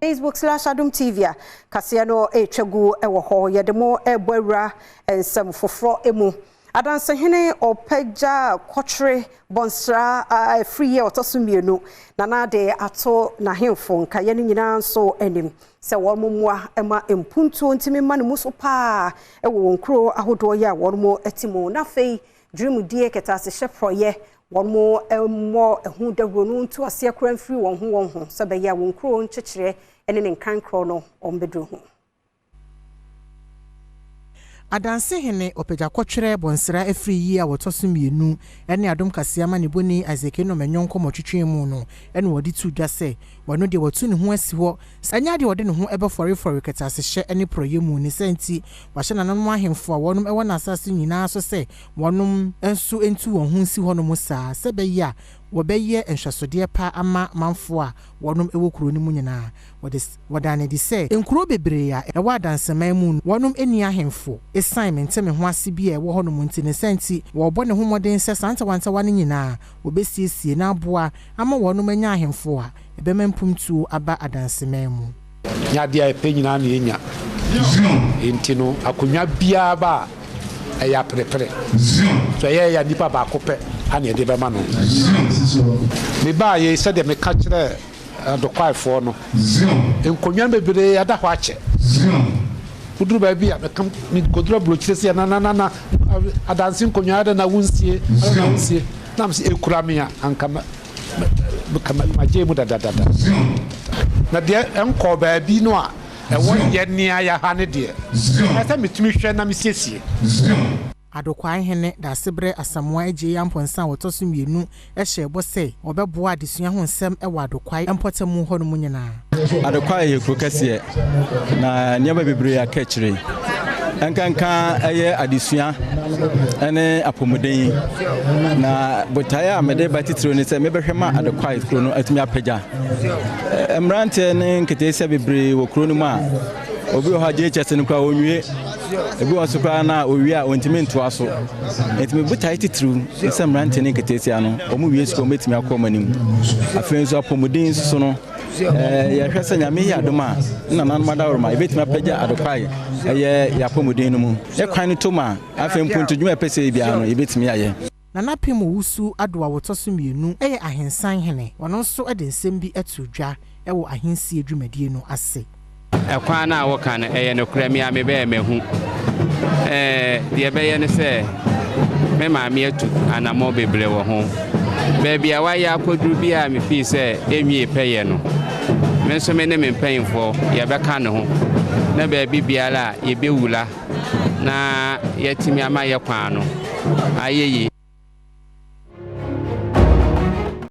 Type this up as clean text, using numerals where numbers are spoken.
Facebook/Adom TV a kaseɛ no retwa gu wɔ hɔ. Yɛde mo rebɔ awura nsɛm foforɔ mu. Adansehene Ɔpɛgya Kɔkyere Bɔnsra afiri yɛ ɔtɔ so mmienu na n'ade ato n'ahemfo nkaeɛ no nyinaa nso anim sɛ wɔn mmoa ma mpuntuo ntumi mma ne mu so paa wɔ wɔn kuro ahodoɔ yi a wɔn te mu. Na afei dwumadie kɛtɛasehyɛ porɔeɛ wɔn mmɔ ɛho dawuro no nto aseɛ koraa mfiri wɔn ho wɔn ho sɛ bɛyɛ a wɔn kuro nkyekyereɛ ne ne nkankorɔ no wɔn bɛduru ho. Adansehene Ɔpɛgya Kɔtwerɛ Bɔnsra afiri yi a wɔtɔ so mmienu ne Adom Kaseɛ amanebɔni Isaac Enom Ɛnyɔ nkɔmmɔtwetwe mu no na wɔde too dwa sɛ wɔno deɛ watu ne ho asi hɔ sɛ ɛnyɛ adeɛ a ɔde ne ho bɛfɔrefɔre kɛtɛasehyɛ ne porɔeɛ mu ne saa nti wahyɛ nananom ahemfo a wɔnom wɔ n'asase nyinaa so sɛ wɔnom nso ntu wɔn ho nsi hɔnom saa sɛ ɛbɛyɛ a wɔbɛyɛ nhwɛsodeɛ pa ama manfoɔ a wɔnom wɔ kuro no mu nyinaa. Wɔde wɔdaa no adi sɛ nkuro bebree a ɛwɔ Adanseman mu no wɔnom nni ahemfo ɛsiane mente-me-ho-ase bi a ɛwɔ hɔnom nti ne saa nti wɔrebɔ ne ho mmɔden sɛ saa ntawantawa no nyinaa wɔbɛsiesie na aboa ama wɔnom anya ahemfo a ɛbɛma mpomtuo aba Adanseman mu. Nyɛ adeɛ a yɛpɛ nyinaa na yɛnya. Enti no akonnwa biara ba a, ɛyɛ aperepere. So ɛyɛ yɛ a nipa baako pɛ na yɛde bɛma no? Mebaeɛ yi, sɛdeɛ meka kyerɛɛ Adokwaefoɔ no, nkonnwa no bebree ada hɔ akyɛ. Woduru baabi a, meka mekɔduru aburokyire sɛ na na na na adanse nkonnwa adɛn na wonsie, adɛn na wonsie. Na mesɛ ɛkura me a, anka Magye mu dadadada. Na deɛ ɛnkɔɔ baabi no a ɛwɔ yɛ nea yɛ ha no deɛ, ɛsɛ sɛ metumi hwɛ na mesiesie. Adokwae Hene Daasebrɛ Asamoah Adjei Amponsah a ɔtɔ so mmienu hyɛɛ bɔ sɛ ɔbɛboa adesua ho nsɛm wɔ Adokwae mpɔtam hɔnom nyinaa. Adokwae yɛ kuro kɛseɛ na nneɛma bebree aka akyire. Ɛnkanka ɛyɛ adesua ne apɔmuden. Na botaeɛ a mede ba titiriw ne sɛ mebɛhwɛ ma Adekwae kuro no atumi apagya. Mmeranteɛ ne nketeesia bebree wɔ kuro no mu a obi wɔ hɔ a JHS no koraa ɔnwie. Ebi wɔ nso koraa na owie a ɔntumi ntoa so. Nti me botaeɛ titiriw ne sɛ mmeranteɛ ne nketeesia no wɔn wie sukuu wɔbɛtumi akɔ wɔn anim. Afei nso apɔmuden nso so no yɛhwɛ sɛ Nyame yɛ adom a ne nananom adaworoma yɛbɛtumi apagya Adokwae ɛyɛ yɛn apɔmuden no mu. Yɛ kwan no tom a, afei mpuntu dwuma a yɛpɛ sɛ yɛyɛ biara no yɛbɛtumi ayɛ. Nana Pem Owusu Addo a ɔtɔ so mmienu yɛ Ahensan hene. Ɔno nso de nsɛm bi too dwa wɔ ahensie dwumadie no ase. Ɛkwan no a woka no, ɛyɛ nokorɛ, me ara mebɛyɛ mahu. Ɛɛ, deɛ ɛbɛyɛ ne sɛ, me maame atu anammɔn bebree wɔ ho. Baabi a wayɛ akɔduru biara a mefii sɛ ɛnwie pɛyɛ no, me nso me ne me mpanimfoɔ yɛbɛka ne ho, na baabi biara a yɛbɛwura na yɛatumi ama yɛ kwan no ayɛ yie.